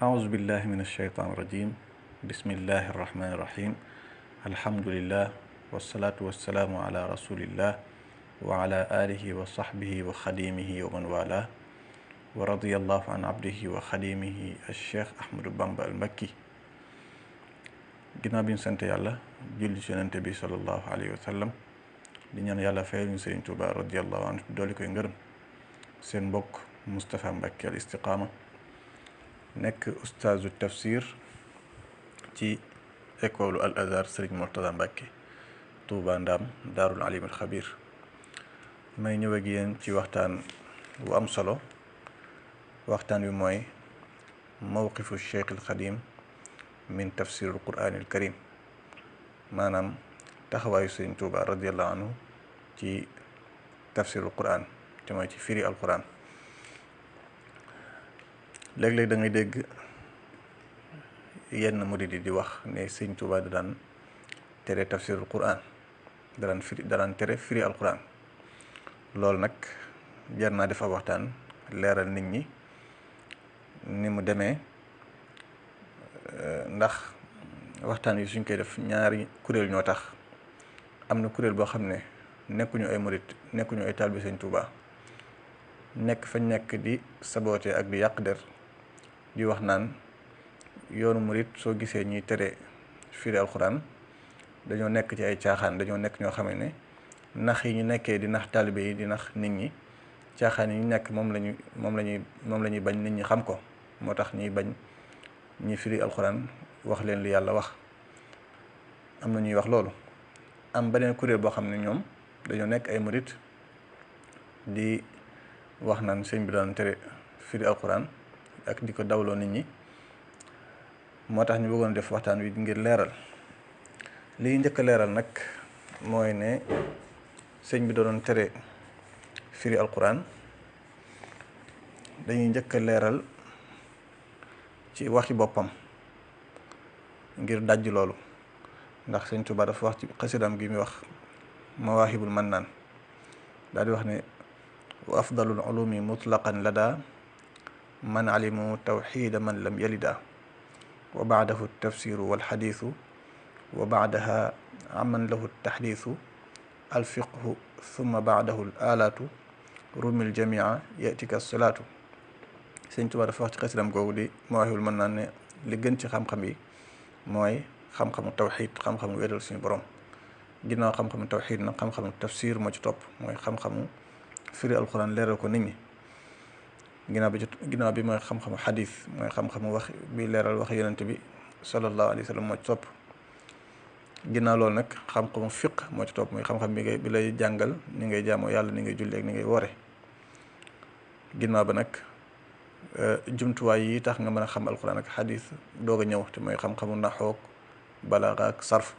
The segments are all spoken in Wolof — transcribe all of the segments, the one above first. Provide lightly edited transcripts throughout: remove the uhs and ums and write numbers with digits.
أعوذ بالله من الشيطان الرجيم بسم الله الرحمن الرحيم الحمد لله والصلاة والسلام على رسول الله وعلى آله وصحبه وخديمه ومن والاه ورضي الله عن عبده وخديمه الشيخ أحمد بامبا المكي. ginnaaw bi ñu sant yàlla julli ci yonent bi sallallahu alayhi wa sallam di ñaan yàlla fayal ñu Sëriñ Tuuba radiyallahu anhu dooli koy ngërëm. seen mbokk Moustapha Mbacké al Istiqaama nekk ustaazu tafsir ci école al azhar Sëriñ Murtada Mbacké Touba Ndaam daarul alim al xabir. may ñëw ak yéen ci waxtaan bu am solo. waxtaan wi mooy mawqifu Cheikh al Xadim min tafsirul Qur'anil Karim, maanaam taxawaayu Sëriñ Tuuba radiyallahu anhu ci tafsirul Qur'an te mooy ci firi al Qur'an. léeg-léeg da ngay dégg yenn murid yi di wax ne Sëriñ Tuuba da daan tere tafsirul Qur'an, da daan tere firi al Qur'an. loolu nag jar naa def waxtaan leeral nit ñi ni mu demee, ndax waxtaan yi suñ koy def ñaari kuréel ñoo tax. am na kuréel boo xam ne nekkuñu ay murid, nekkuñu ay taalibe Sëriñ Tuuba, nekk fañ nekk di saboote ak di yàq der, di wax naan yoonu murid soo gisee ñuy tere firi alxuraan dañoo nekk ci ay caaxaan, dañoo nekk ñoo xam ne nax yi ñu nekkee di nax taalibe yi, di nax nit ñi, caaxaan yi ñu nekk moom la ñuy bañ nit ñi xam ko. moo tax ñuy bañ ñi firi alxuraan wax leen li yàlla wax. am na ñuy wax loolu. am beneen kuréel boo xam ne ñoom dañoo nekk ay murid di wax naan sëñ bi daan tere firi alxuraan ak di ko dawloo nit ñi. moo tax ñu bëggoon def waxtaan wi ngir leeral li njëkk a leeral nag mooy ne sëñ bi doon tere firi alxuraan. dañuy njëkk a leeral ci waxi boppam ngir dajj loolu, ndax Sëñ Tuuba dafa wax ci xasidam gi muy wax mawaahibul mannaan, daal di wax ne wa afdalul ulumi mutlaqan lada man alimu tawxida man lam yalida wa baadahu tafsiru walxadiisu wa baadaha aman lahu taxdiisu alfiqhu summa baadahu alaatu rumil jamia yatika salaatu. Sëñ Tuuba dafa wax ci xasidam googu di mawaahibul mannaan ne li gën ci xam-xam yi mooy xam-xamu tawxiid, xam-xamu wéetal suñu borom. ginnaaw xam-xamu tawxiid nag xam-xamu tafsir moo ci topp, mooy xam-xamu firi alxuraan leeral ko nit ñi. ginnaaw bi mooy xam-xamu xadiis, mooy xam-xamu wax bi leeral wax yonent bi sallallahu alayhi wa sallam moo ci topp. ginnaaw loolu nag xam-xamu fiq moo ci topp, mooy xam-xam bi lay jàngal ni ngay jaamoo yàlla, ni ngay jullee ak ni ngay woore. ginnaaw ba nag jumtuwaay yi tax nga mën a xam alxuraan ak xadiis doog a ñëw, te mooy xam-xamu naxoog balaaga ak sarf.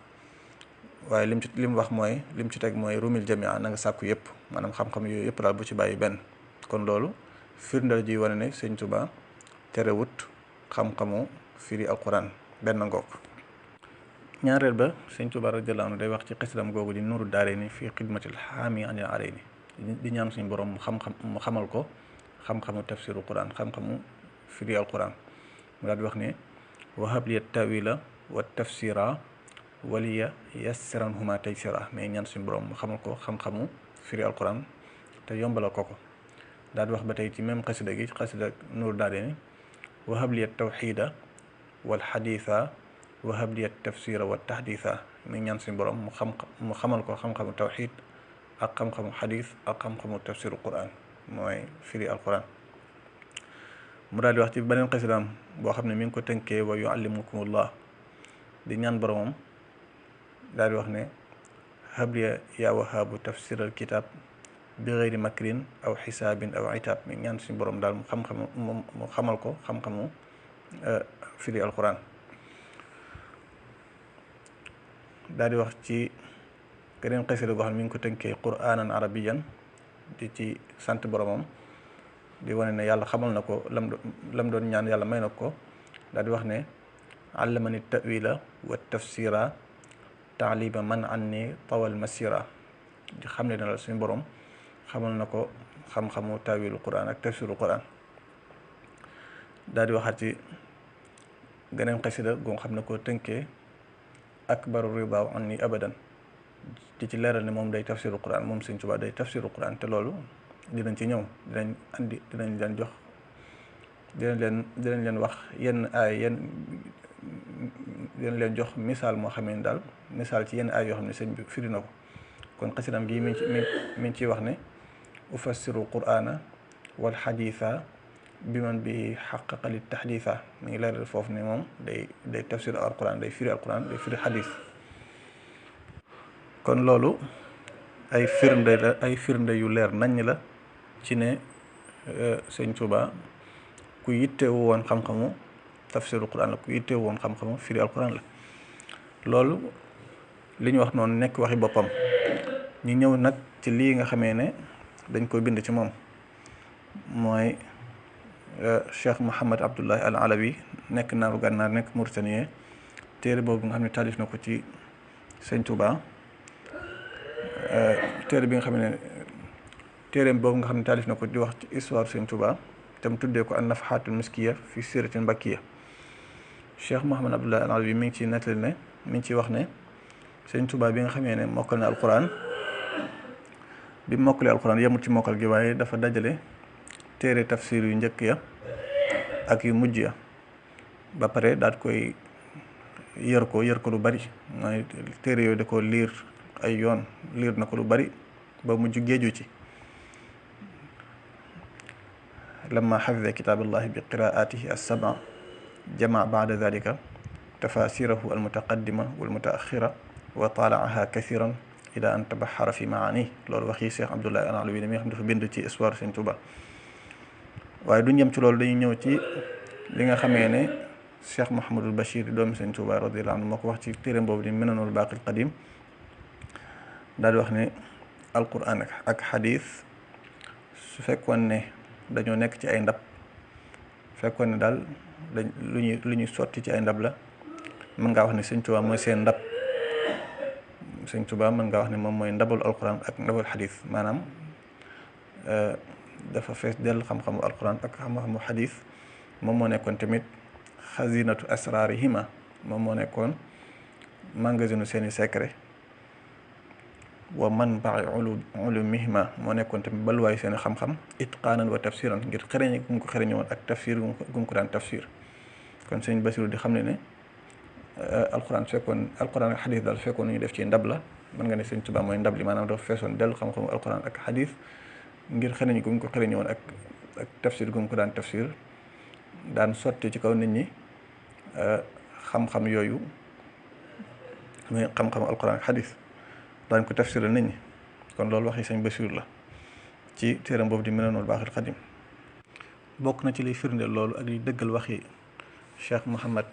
waaye lim wax mooy lim ci teg mooy rumil jamia, na nga sàkku yëpp, maanaam xam-xam yooyu yëpp daal bu ci bàyyi benn. kon loolu firndeel ji wane ne Sëñ Tuuba terewut xam-xamu firi alquran benn ngoog. ñaareel ba Sëñ Tuuba radiyallahu anhu day wax ci xasidam googu di nuuru daarayni fii xidmatil xaami anil arayni, di ñaan suñu borom mu xamal ko xam-xamu tafsiru quran, xam-xamu firi alquran. mu daal di wax ne wahab liya tawila wa tafsira waliya yassiran huma taysira, mais ñaan suñu borom mu xamal ko xam-xamu firi alquran te yombalal ko ko. daal di wax ba tey ci même xasida gi, xasida nuuru daarayni wahab liya tawxida wal xadiisa wahab liya tafsira wa taxdiisa, mais ñaan suñu borom mu xamal ko xam-xamu tawxid ak xam-xamu xadiis ak xam-xamu tafsiru quran, mooy firi alquran. mu daal di wax ci beneen xasidaam boo xam ne mi ngi ko tënkee wa yuallimukumullah, di ñaan boromam, daal di wax ne habliya yaa wahaabu tafsiral kitab bi gayri makrin aw xisaabin aw itab, mi ñaan suñu borom daal mu xamal ko xam-xamu firi alquran. daal di wax ci beneen xasida boo xam ne mi ngi ko tënkee quraanan arabiyan, di ci sant boromam, di wane ne yàlla xamal na ko lam doon ñaan, yàlla may na ko. daal di wax ne allamani tawila wa tafsira taalima man anni tawal masira, di xam ne dana suñu borom xamal na ko xam-xamu tawilu quran ak tafsiru quran. daal di waxaat ci geneen xasida goo xam ne koo tënkee akbaru ridaaw anni abadan di ci leeral ne moom day tafsiru quran, moom Sëñ Tuubaa day tafsiru quran. te loolu dinañ ci ñëw, dinañ leen jox, dinañ leen wax yenn aay dinañ leen jox misaal moo xamee ni daal misaal ci yenn aay yoo xam ne sëñ bi firi na ko. kon xasidam gi mi ngi ciy wax ne ufassiru qur'ana wal xadiisa bi man bi xaqaqa li taxdiisa. mi ngi leeral foofu ne moom day tafsir alquran, day firi alquran, day firi xadiis. kon loolu ay firnde yu leer naññ la ci ne Sëñ Tuubaa ku yittewu woon xam-xamu tafsiru quran la, ku yittewu woon xam-xamu firi alquran la. loolu li ñu wax noonu nekk waxi boppam. ñu ñëw nag ci lii nga xamee ne dañ koy bind ci moom, mooy Cheikh Mouhamad Abdullahi al Alawi nekk naaru gànnaar, nekk Mauritanie. téere boobu nga xam ne taalif na ko ci Sëñ Tuubaa, téereem boobu nga xam ne taalif na ko di wax ci histoire Sëñ Tuubaa, te mu tuddee ko an nafahatul miskiya fi siratin mbakkiya. Cheikh Mouhamad Abdullahi al Alawi mi ngi ciy nettali ne, mi ngi ciy wax ne Sëñ Tuubaa bi nga xamee ne mokkal na alquran, bi mokkalee alquran yemut ci mokkal gi, waaye dafa dajale téere tafsir yu njëkk ya ak yu mujj ya, ba pare daal koy yër ko lu bari. mooy téere yooyu da ko liir ay yoon, liir na ko lu bari ba mujj géeju ci. lamma xafida kitaaballahi bi qiraatihi as-sab'a jamaa baada dalika tafasirahu almutaqaddima walmutaaxira wa talaaha kathiran ila an tabaxara fi maani. loolu waxi Cheikh Abdoulaye al Alawi mi nga xam dafa bind ci histoire Sëñ Tuubaa. waaye duñ yem ci loolu, dañuy ñëw ci li nga xamee ne Cheikh Mouhamadul Bachir doomi Sëñ Tuubaa radiyallaahu anhu moo ko wax ci téeréem boobu di Minanul Baaqil Qadiim. daal di wax ne alquran ak xadiis su fekkoon ne dañoo nekk ci ay ndab, fekkoon ne daal lu ñuy sotti ci ay ndab la, mën ngaa wax ne Sëñ Tuubaa mooy seen ndab. Sëñ Tuubaa mën ngaa wax ne moom mooy ndabul alquran ak ndabul xadiis. maanaam dafa fees dell xam-xamu alquran ak xam-xamu xadiis. moom moo nekkoon tamit xazinatu asraarihima, moom moo nekkoon magasinu seeni secret. wa manbai ulumihima, moo nekkoon tamit balwaayu seeni xam-xam. itqaanan wa tafsiran, ngir xereñ gum ko xereñ woon ak tafsir gum ko daan tafsir. kon sëñ Basiru di xam ne alquran ak xadis daal fekkoon ñu def ci ndab la, mën nga ne Sëñ Tuubaa mooy ndab li. maanaam dafa feesoon dell xam-xamu alquran ak xadis ngir xereñ gum ko xereñ woon ak tafsir gum ko daan tafsir. daan sotti ci kaw nit ñi xam-xam yooyu, muy xam-xamu alquran ak xadis, daan ko tafsiral nit ñi. kon loolu waxi Sëñ Basiru la ci téeram boobu di Minanul Baaqil Qadiim. bokk na ci liy firndeel loolu ak liy dëggal waxi Cheikh Mouhamad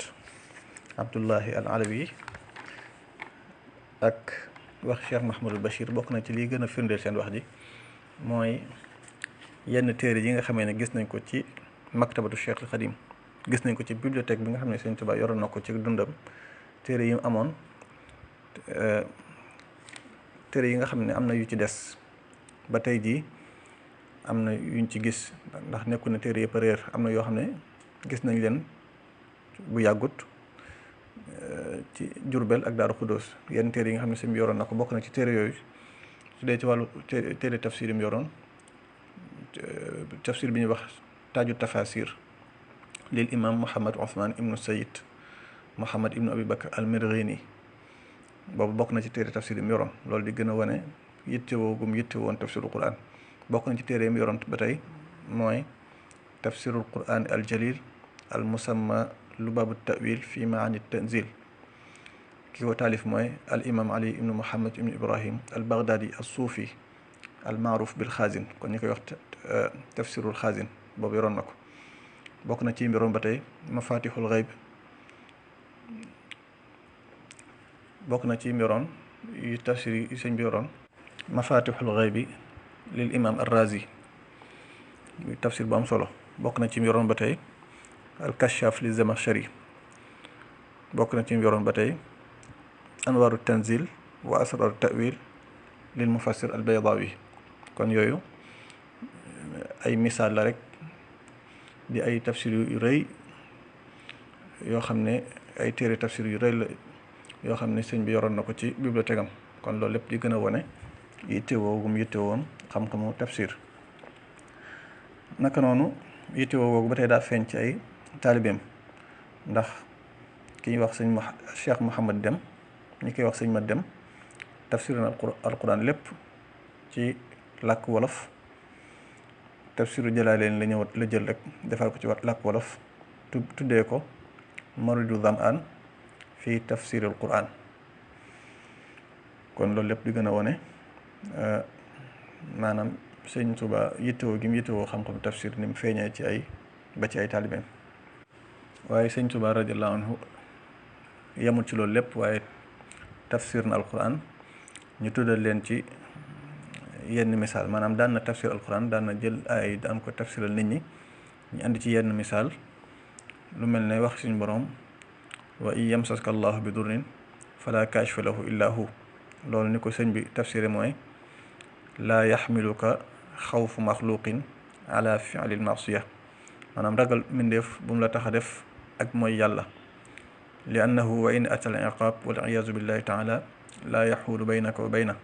Abdullahi al Alawi ak wax Cheikh Mouhamadul Bachir, bokk na ci liy gën a firndeel seen wax ji, mooy yenn téere yi nga xamee ne gis nañ ko ci maktabatu Cheikh al Xadim, gis nañ ko ci bibliothèque bi nga xam ne Sëñ Tuubaa yoroon na ko ci dundam. téere yi mu amoon, téere yi nga xam ne am na yu ci des ba tey jii, am na yuñ ci gis, ndax nekku na téere yëpp a réer. am na yoo xam ne gis nañ leen bu yàggut ci Jurbel ak Daaru Xuddoos. yenn téere yi nga xam ne sëñ bi yoroon na ko, bokk na ci téere yooyu. su dee ci wàllu téere tafsir yi mu yoroon, tafsir bi ñuy wax taaju tafasir lil imam Muhammad Ousmane ibnu Sayid Muhammad ibnu Abi Bakr al Mirghini, boobu bokk na ci téere tafsir yi mu yoroon. loolu di gën a wane yittewoo gum yittewoon tafsiru Qur'an. bokk na ci téere yi mu yoroon ba tey mooy tafsirul Qur'an al jalil al musamma lubaabu tawil fi maani tanzil. ki ko taalif mooy al imam Ali ibnu Muhammad ibnu Ibrahim al Baghdadi al suufi al maaruf bil xaazin. kon ñu koy wax tafsirul xaazin, boobu yoroon na ko. bokk na ci yoroon ba tey mafatihul xayb, bokk na ci yoroon yu tafsir yi sëñ bi yoroon mafatihul xaybi lil imam ar-Razi, muy tafsir bu am solo. bokk na ci yoroon ba tey al kashaf li Zamakhshari. bokk na ci yoroon ba tey anwaru tanzil wa asraru ta'wil lil mufassir al Baydawi. kon yooyu ay misaal la rek di ay tafsir yu rëy yoo xam ne ay téere tafsir yu rëy la yoo xam ne sëñ bi yoroon na ko ci bibliothèque am. kon loolu lépp di gën a wone yittewoo gum yittewoon xam-xamu tafsir. naka noonu yittewoo googu ba tey daa feeñ ci ay taalibeem, ndax ki ñuy wax sëñ Cheikh Mouhamad Dem, ñi koy wax sëñ Mat Dem, tafsir na alquran lépp ci làkk wolof. tafsiru Jalaaleen la jël rek defal ko ci làkk wolof, tuddee ko Mawridu Zamaan fii tafsiril Qur'an. kon loolu lépp di gën a wone maanaam sëñ Tuubaa yittewoo gi mu yittewoo xam-xam tafsir ni mu feeñee ci ay taalibeem. waaye sëñ Tuubaa radiyallaahu anhu yemul ci loolu lépp, waaye tafsir na alquran ñu tuddal leen ci yenn misaal. maanaam daan na tafsir alquran, daan na jël ay daan ko tafsiral nit ñi, ñu andi ci yenn misaal lu mel ne wax suñu borom wa in yamsaska allahu bi durrin fala kaashifa lahu illa hu. loolu ni ko sëñ bi tafsiré mooy laa yaxmiluka xawfu maxluqin ala fi'lil masiya, maanaam ragal mbindeef bu mu la tax a def ak mooy yàlla. li annahu wa in atal iqaab wal iyaazu billahi taala laa yaxuulu baynaka wa bayna,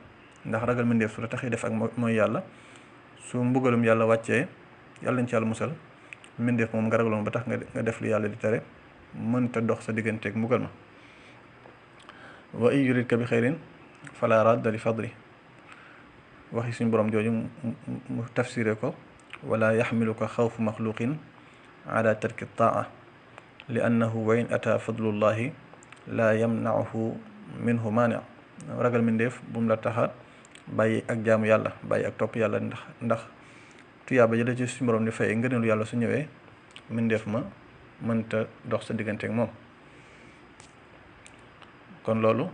ndax ragal mbindeef su la taxee def ak mooy yàlla, su mbugalum yàlla wàccee, yàlla nañ ci yàlla musal, mbindeef moom nga ragaloon ba tax nga def li yàlla di tere mënta dox sa digganteeg mbugal ma. wa in yuridka bi xayrin fala radda li fadli, waxi suñ borom jooju mu tafsiré ko wala yaxmiluka xawfu maxluqin ala tarki taa li annahu wa in ata fadlullahi la yamnauhu minhu maani. ragal mindeef bu mu la taxa bàyyi ak jaamu yàlla, bàyyi ak topp yàlla, ndax tuyaaba jële ci suñ borom di fay ngëneelu yàlla su ñëwee mindeef ma mënta dox sa digganteeg moom. kon loolu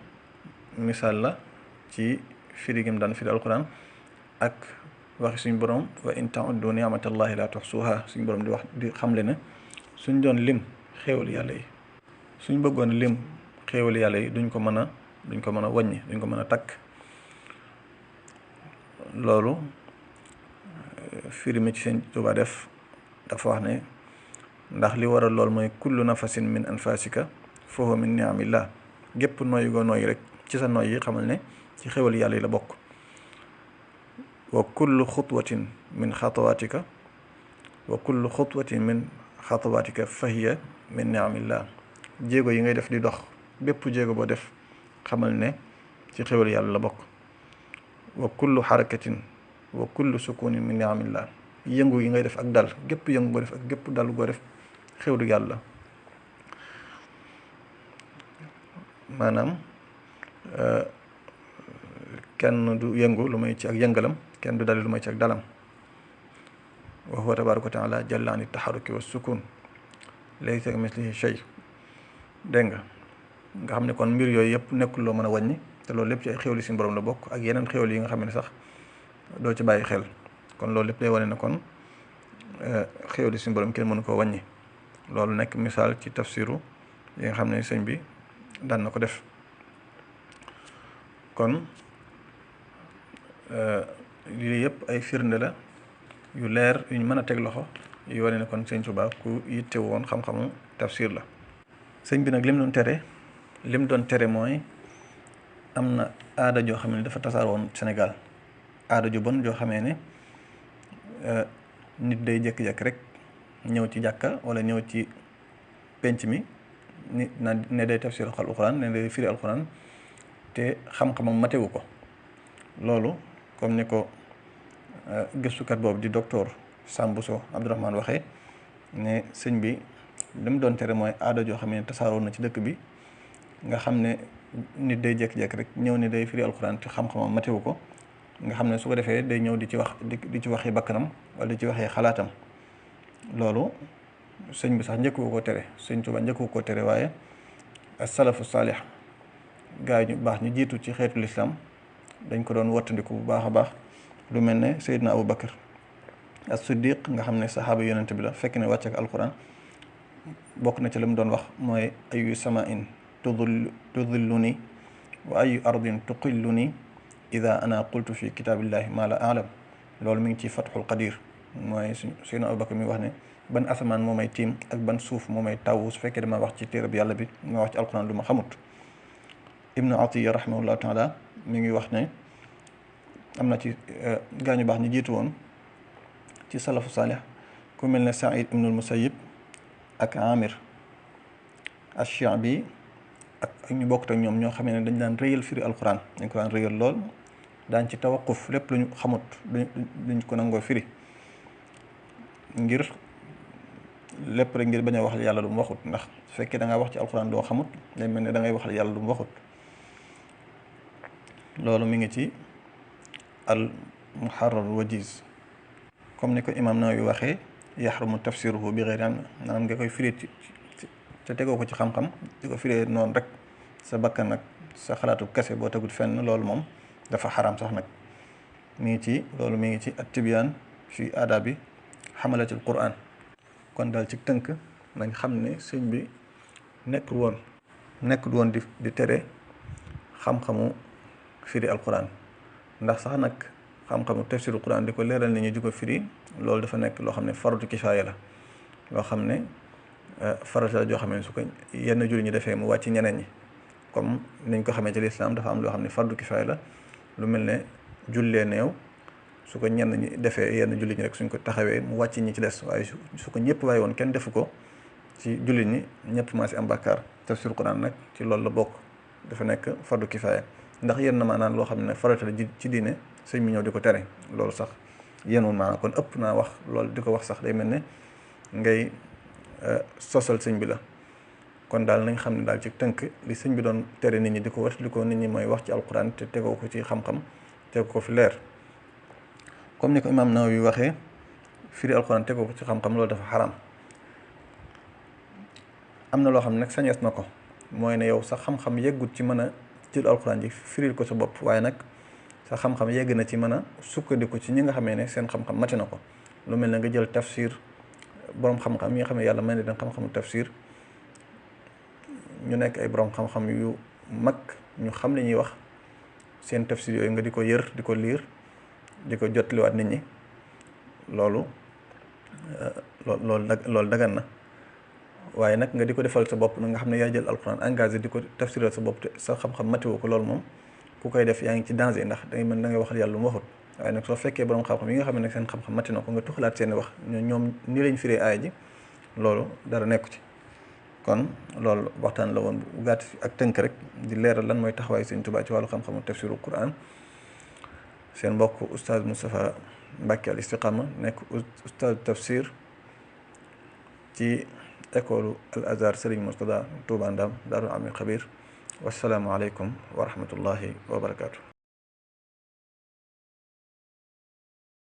misaal la ci firi gim daan firi alquran ak waxi suñ borom wa in ta'uddu ni'matallahi la tuhsuha. suñ borom di wax di xamle ne suñ doon lim xéewal yàlla yi, suñ bëggoon lim xéewal yàlla yi duñ ko mën a wàññi, duñ ko mën a takk. loolu firi mi ci sëñ Tuubaa def dafa wax ne ndax li waral lool mooy kullu nafasin min anfasika fa huwa min ni'amillah. gépp nooyi goo nooyi rek ci sa nooy yi xamal ne ci xéwal yàlla yi la bokk. wa kullu xutwatin min xatawatika fa hiya min ni'amillah. jéego yi ngay def di dox, bépp jéego boo def xamal ne ci xéwal yàlla la bokk. wa kullu xarakatin wa kullu sukunin min ni'amillah. yëngu yi ngay def ak dal, gépp yëngu goo def ak gépp dal goo def xéwlu yàlla. maanaam kenn du yëngu lu may ci ak yëngalam, kenn du dali lu may ci ak dalam. wa huwa tabaraka wa taala jalla ani taxaruki wa sukun laysa mislihi shay. dégg nga xam ne kon mbir yooyu yëpp nekkul loo mën a wàññi, te loolu lépp ci ay xéwli suñu borom la bokk ak yeneen xéwal yi nga xam ne sax doo ci bàyyi xel. kon loolu lépp day wane ne kon xéwli suñu borom kenn mënu koo wàññi. loolu nekk misaal ci tafsiru yi nga xam ne sëñ bi daan na ko def. kon lii yëpp ay firnde la yu leer yu ñu mën a teg loxo yu wane ne kon sëñ Tuubaa ku yitte woon xam-xamu tafsir la. sëñ bi nag lim doon tere mooy am na aada joo xam ne dafa tasaaroon Sénégal, aada ju bon joo xamee ne nit day jékki-jékki rek ñëw ci jàkka wala ñëw ci penc mi nit ne day tafsir alquran, ne day firi alquran te xam-xamam matewu ko. loolu comme ni ko gëstukat boobu di docteur Sambuso Abdourahmane waxee ne sëñ bi li mu doon tere mooy aada joo xam ne tasaaroon na ci dëkk bi, nga xam ne nit day jékki-jékki rek ñëw ne day firi alquran te xam-xamam matewu ko, nga xam ne su ko defee day ñëw di ci waxee bakkanam wala di ci waxee xalaatam. loolu sëñ bi sax njëkku ko tere, sëñ Tuubaa njëkku ko tere, waaye as-salafu saalih gaa yi ñu baax ñu jiitu ci xeetu lislaam dañ ko doon wattandiku bu baax a baax. lu mel ne Seydina Abu Bakar as-Siddiq nga xam ne saxaaba yonent bi la, fekk ne wàcc ak alquran, bokk na ci li mu doon wax mooy ayu samain tudilluni wa ayu ardin tuqilluni ida ana qultu fi kitaabillahi ma la alam. loolu mi ngi ci Fathul Qadir, mooy Seydina Abu Bakar mi wax ne ban asamaan moo may tiim ak ban suuf moo may taw su fekkee dama wax ci téere bi yàlla bi ma wax ci alquran lu ma xamut. Ibnu Atiya rahimahullahu taala mi ngi wax ne am na ci gaañu baax ñi jiitu woon ci salafu saalih ku mel ne Saïd ibnul Musayyib ak Amir ash-Sha'bi ak ñu bokkut ak ñoom ñoo xamee ne dañ daan réyal firi alquran dañ ko daan réyal lool daan ci tawaquf lépp lu ñu xamut duñ ko nangoo firi ngir lépp rek ngir bañ a wax yàlla lu mu waxut, ndax su fekkee da ngaa wax ci alquran doo xamut day mel ne da ngay wax yàlla lu mu waxut. loolu mi ngi ci al muharrar wajiz comme ni ko imam Nawawi waxee yaxrumu tafsiruhu bi ghayri ilm, maanaam nga koy firee te tegoo ko ci xam-xam di ko firee noonu rek sa bakkan nag sa xalaatu kese boo tegut fenn, loolu moom dafa xaraam sax nag. mi ngi ci loolu mi ngi ci at-tibyaan fi aadaabi xamalatil Qur'an. kon daal ci tënk nañ xam ne sëñ bi nekkul woon di tere xam-xamu firi alquran, ndax sax nag xam-xamu tafsiru quran di ko leeral nit ñi di ko firi loolu dafa nekk loo xam ne faratu kifaaya la, loo xam ne farata la joo xam ne su ko yenn julli ñi defee mu wàcc ñeneen ñi. comme niñ ko xamee ci lislaam dafa am loo xam ne fardu kifaaya la, lu mel ne jullee néew su ko ñenn ñi defee yenn julli ñi rek suñ ko taxawee mu wàcc ñi ci des, waaye su ko ñëpp bàyyi woon kenn defu ko ci julli ñi ñëpp maa si am bàkkaar. tafsiru quran nag ci loolu la bokk, dafa nekk fardu kifaaya, ndax yenn maanaam loo xam ne farata la ci diine sëñ mi ñëw di ko tere, loolu sax yenn maanaam kon ëpp naa wax loolu di ko wax sax day mel ne ngay sosal sëñ bi la. kon daal nañ xam ne daal ci tënk li sëñ bi doon tere nit ñi di ko watli ko nit ñi mooy wax ci alquran te tegoo ko ci xam-xam tegoo ko fi leer. comme ni ko imaam Nawawi waxee firi alquran tegoo ko ci xam-xam loolu dafa xaram. am na loo xam ne nag sañees na ko, mooy ne yow sa xam-xam yeggut ci mën a jël alquran ji firil ko sa bopp, waaye nag sa xam-xam yegg na ci mën a sukkandiku ci ñi nga xamee ne seen xam-xam mati na ko. lu mel ne nga jël tafsir borom xam-xam yi nga xam ne yàlla may na leen xam-xamu tafsir, ñu nekk ay borom xam-xam yu mag ñu xam li ñuy wax, seen tafsir yooyu nga di ko yër di ko liir di ko jotliwaat nit ñi, loolu dagan na. waaye nag nga di ko defal sa bopp nag nga xam ne yaa jël alquran engagé di ko tafsiral sa bopp te sa xam-xam matiwoo ko, loolu moom ku koy def yaa ngi ci danger, ndax dangay mën da ngay waxal yàlla lu mu waxut. waaye nag soo fekkee borom xam-xam yi nga xam ne nag seen xam-xam mati na ko nga tuxalaat seeni wax ñoom ni lañ firee aaya ji, loolu dara nekku ci. kon loolu waxtaan la woon bu gàtt ak tënk rek di leeral lan mooy taxawaay Sëñ Tuubaa ci wàllu xam-xamu tafsiru Qur'an. seen mbokk oustaz Moustapha Mbacké al Istiqama nekk oustaz tafsir ci école al Azhar Serigne Mourtada Touba Ndam Daaru Amil Xabir. wassalaamu aleykum wa rahmatullahi wa barakaatu.